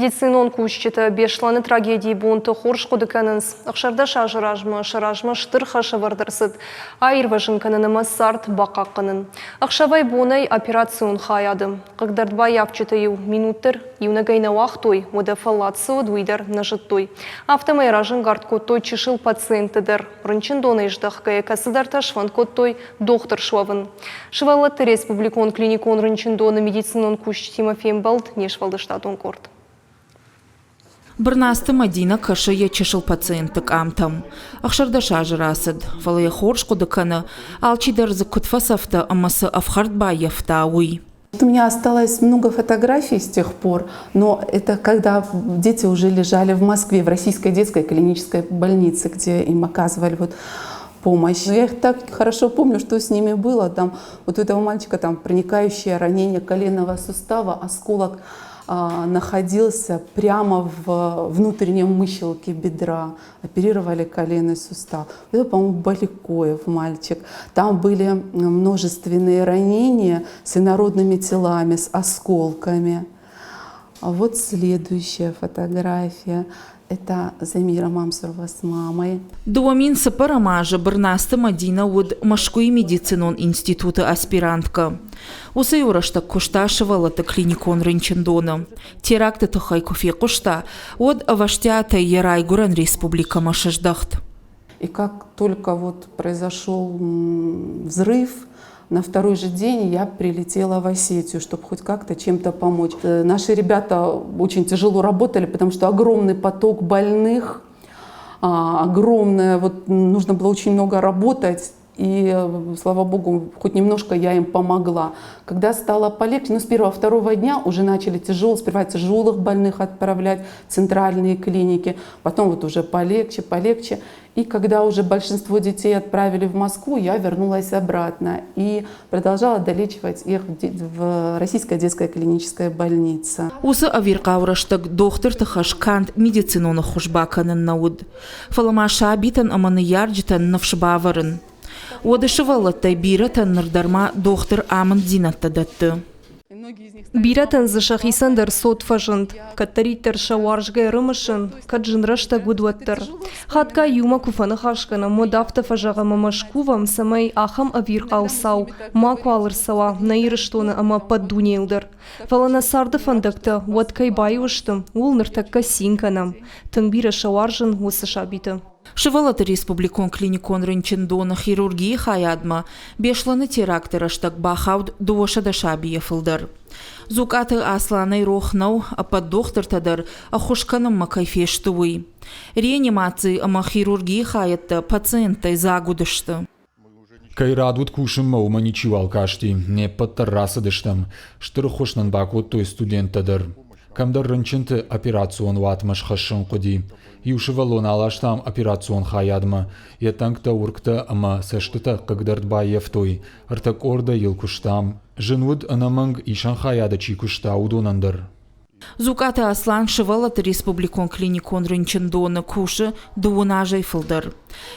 Медицинон кусджытӕ Беслӕны трагедийы бонты хорз хъуыды кӕнынц. 16 азы размӕ сӕ размӕ стыр хӕс ӕвӕрд ӕрцыд аирвӕзын кӕнын ӕмӕ цард бахъахъхъӕнын. Ӕхсӕвӕй-бонӕй операцион хайады. Хъыгдардбаййафджыты-иу минут дӕр иунӕгӕй нӕ уагътой, уӕдӕ фӕллад цы уыд, уый дӕр нӕ зыдтой. Афтӕмӕй разӕнгард кодтой чысыл пациентты дӕр. Рынчындонӕй здӕхгӕйӕ кӕцыдӕртӕ сфӕнд кодтой дохтыр суӕвын. Сывӕллӕтты республикон клиникон рынчындоны медицинон кусджытимӕ фембӕлд не сфӕлдыстадон къорд. Бырнацты Мӕдинӕ кӕсы йӕ чысыл пациентты къамтӕм. 16 азы рацыд, фӕлӕ йӕ хорз хъуыды кӕны, алчидӕр дзы куыд фӕцӕфтӕ ӕмӕ цы ӕфхӕрд баййӕфта, уый. У меня осталось много фотографий с тех пор, но это когда дети уже лежали в Москве, в Российской детской клинической больнице, где им оказывали вот помощь. Но я их так хорошо помню, что с ними было. Там, вот у этого мальчика там проникающее ранение коленного сустава, осколок находился прямо в внутреннем мыщелке бедра. Оперировали коленный сустав. Это, по-моему, Баликоев мальчик. Там были множественные ранения с инородными телами, с осколками. А вот следующая фотография. Это Замира Мамсурова с мамой. 2004 азы Бырнацты Мадинӕ уыд Мӕскуыйы медицинон институты аспиранткӕ. Уыцы иу рӕстӕг куыста сывӕллӕтты клиникон рынчындоны. Теракты тыххӕй куы фехъуыста, уӕд ӕвӕстиатӕй йӕ райгуырӕн республикӕмӕ сыздӕхт. И как только вот произошел взрыв, на второй же день я прилетела в Осетию, чтобы хоть как-то чем-то помочь. Наши ребята очень тяжело работали, потому что огромный поток больных, огромное, вот нужно было очень много работать. И, слава богу, хоть немножко я им помогла. Когда стало полегче, ну, с первого-второго дня уже начали тяжело, сперва тяжелых больных отправлять в центральные клиники, потом вот уже полегче, полегче. И когда уже большинство детей отправили в Москву, я вернулась обратно и продолжала долечивать их в Российской детской клинической больнице. Уыцы ӕвирхъау рӕстӕг дохтырты хӕс канд медицинон ӕххуыс бакӕнын нӕ уыд, фӕлӕ ма сабитӕн ӕмӕ ныййарджытӕн ныфс бавӕрын. Уӕды сывӕллӕттӕй бирӕтӕн ныр дӕр ма дохтыр амынддзинӕдтӕ дӕтты. Бирӕтӕн дзы сӕхицӕн дӕр цот фӕзынд, кӕддӕриддӕр сӕ уарзгӕ ӕрымысын, кӕд зын рӕстӕг уыд, уӕддӕр. Хатгай иумӕ куы фӕныхас кӕнӕм, уӕд афтӕ фӕзӕгъӕм ӕмӕ скувӕм, цӕмӕй ахӕм ӕвирхъау цау макуал ӕрцӕуа нӕ Ирыстоны ӕмӕ ӕппӕт дунейыл дӕр. Фӕлӕ нӕ царды фӕндӕгтӕ уӕд кӕй баиу сты, ууыл ныртӕккӕ цин кӕнӕм. Тынг бирӕ сӕ уарзын уыцы сабиты. Сывӕллӕтты республикон клиникон рынчындоны хирургийы хайадмӕ Беслӕны теракты рӕстӕг бахауд 200 сабийӕ фылдӕр. Дзукъаты Асланӕй рох нӕу, ӕппӕт дохтыртӕ дӕр ӕххуыс кӕнынмӕ кӕй фесты, уый. Реанимацийы ӕмӕ хирургийы хайӕдтӕ пациенттӕй дзаг уыдысты. Кӕй рад уыд кусынмӕ, уымӕ ничиуал касти. Не ппӕт дӕр рацыдыстӕм. Стыр ӕххуыс нын бакодтой студенттӕ дӕр. Кӕмдӕр рынчынты операцион уатмӕ схӕссын хъуыди. Иу сывӕллон аластам операцион хайадмӕ. Йӕ тъӕнгтӕ, уыргтӕ ӕмӕ цӕстытӕ хъыгдӕрд баййӕфтой. Ӕртӕ къордӕй йыл куыстам. Зын уыд, ӕнӕмӕнг исӕн хайады чи куыста, уыдонӕн дӕр. Дзукъаты Аслан сывӕллӕтты республикон клиникон рынчындоны кусы дыууын азӕй фылдӕр.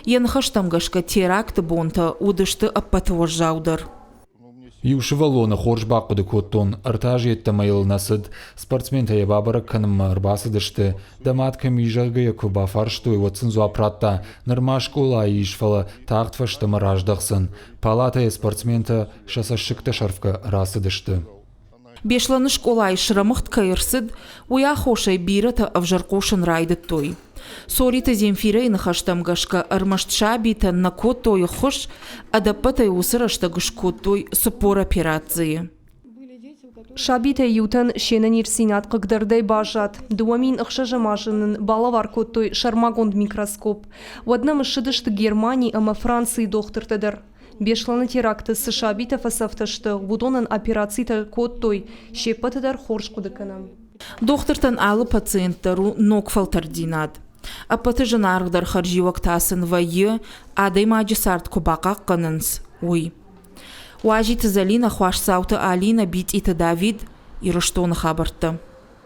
Йӕ ныхӕстӕм гӕсгӕ теракты бонтӕ уыдысты ӕппӕты уӕззаудӕр. Иу сывӕллоны хорз бахъуыды кодтон, ӕртӕ азы йеддӕмӕ йыл нӕ цыд. Спортсментӕ йӕ бабӕрӕг кӕнынмӕ ӕрбацыдысты. Дӕ мад кӕм и, зӕгъгӕ йӕ куы бафарстой, уӕд сын дзуапп радта, нырма скъолайы ис, фӕлӕ тагъд фӕстӕмӕ раздӕхдзӕн. Палатӕйы спортсментӕ сӕ цӕссыгтӕ сӕрфгӕ рацыдысты. Беслӕны скъолайы срӕмыгъд кӕй ӕрцыд, уый аххосӕй бирӕтӕ ӕвзӕр хъусын райдыдтой. Цориты Земфирӕйы ныхӕстӕм гӕсгӕ ӕрмӕст сабитӕн нӕ кодтой ӕххуыс, ӕдӕппӕтӕй уыцы рӕстӕг скодтой 40 операцийы. Сабитӕй иутӕн се нӕниздзинад хъыгдардӕй баззад. 2006 азы нын балӕвар кодтой сӕрмагонд микроскоп. Уӕд нӕм ссыдысты Германи ӕмӕ Францийы дохтыртӕ дӕр. Беслӕны теракты цы сабитӕ фӕцӕфтӕ сты, уыдонӕн операцитӕ кодтой, се ппӕты дӕр хорз хъуыды кӕнӕм. Дохтыртӕн алы пациент дӕр у ног фӕлтӕрддзинад. Ӕппӕты зынаргъдӕр хӕрзиуӕг та сын вӕййы, адӕймаджы цард куы бахъахъхъӕнынц, уый. Уазиты Зӕлинӕ, Хуасдзауты Алинӕ, Битъиты Давид, Ирыстоны хабӕрттӕ.